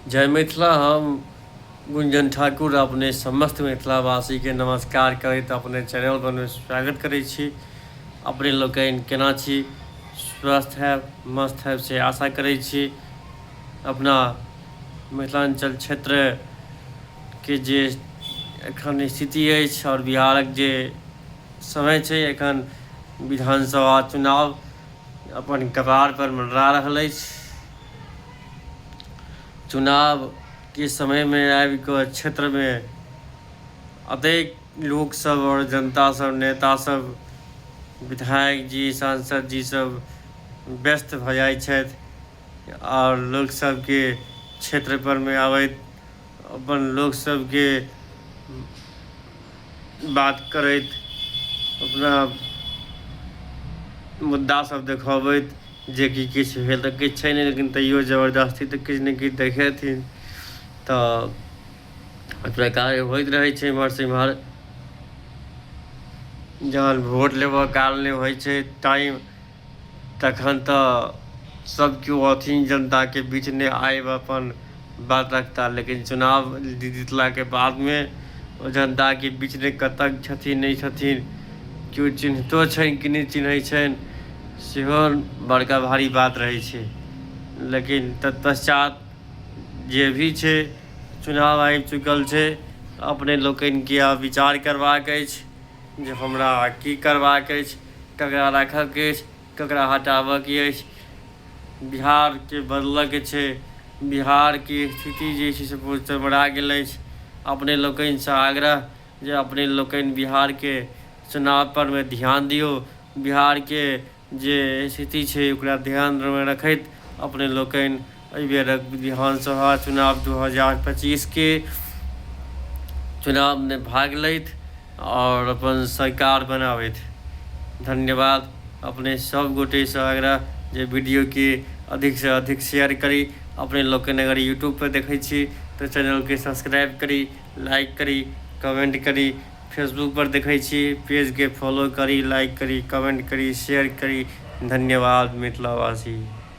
जय मिथिला। हम गुंजन ठाकुर अपने समस्त मिथिलावासीके नमस्कार करैत अपने चैनल पर स्वागत करै छी। अपने लोकनि केना छी? स्वस्थ हैब, मस्त हैब से आशा करै छी। अपना मिथिलाञ्चल क्षेत्रके जे एखन स्थिति अछि आओर बिहारक जे समय छै, एखन विधानसभा चुनाव अपन कपारपर मंडरा रहल अछि। चुनावके समयमे आबि कऽ क्षेत्रमे अतेक लोकसभ आओर जनतासभ, नेतासभ, विधायक जी, सांसद जी सब व्यस्त भऽ जाइ छथि आओर लोकसभके क्षेत्र परमे आबैत अपन लोकसभके बात करैत, अपना मुद्दा सब देखबैत, जेकि किछु भेल तऽ किछु छै नहि, लेकिन तैयो जबरदस्ती तऽ किछु ने किछु देखेथिन। तऽ एहि प्रकारे होइत रहै छै एम्हरसँ एम्हर। जहन भोट लेबऽ कालमे होइ छै टाइम, तखन तऽ सब केओ अथिन, जनताके बीचमे आबि अपन बात रखता, लेकिन चुनाव जीतलाके बादमे ओ जनताके बीचमे कतऽ छथिन, नहि छथिन, केओ चिन्हतो छनि कि नहि चिन्है छनि, सेहो बड़का भारी बात रहै छै। लेकिन तत्पश्चात जे भी छै, चुनाव आबि चुकल छै। अपने लोकनिके आब विचार करबाक अछि जे हमरा की करबाक अछि, ककरा राखऽके अछि, ककरा हटाबऽके अछि। बिहारके बदलऽके छै। बिहारके स्थिति जे छै से बहुत चरमरा गेल अछि। अपने लोकनिसँ आग्रह जे अपने लोकनि बिहारके चुनाव परमे ध्यान दियौ। बिहारके जे स्थिति छै, ओकरा ध्यानमे रखैत अपने लोकनि एहि बेरक विधानसभा चुनाव 2025के चुनावमे भाग लैथ आओर अपन सरकार बनाबथि। धन्यवाद। अपने सब गोटेसँ आग्रह जे वीडियोके अधिकसँ अधिक शेयर करी। अपने लोकनि अगर यूट्यूबपर देखै छी तऽ चैनलके सब्सक्राइब करी, लाइक करी, कमेन्ट करी। फेसबुकपर देखै छी, पेजके फॉलो करी, लाइक करी, कमेन्ट करी, शेयर करी। धन्यवाद मिथिलावासी।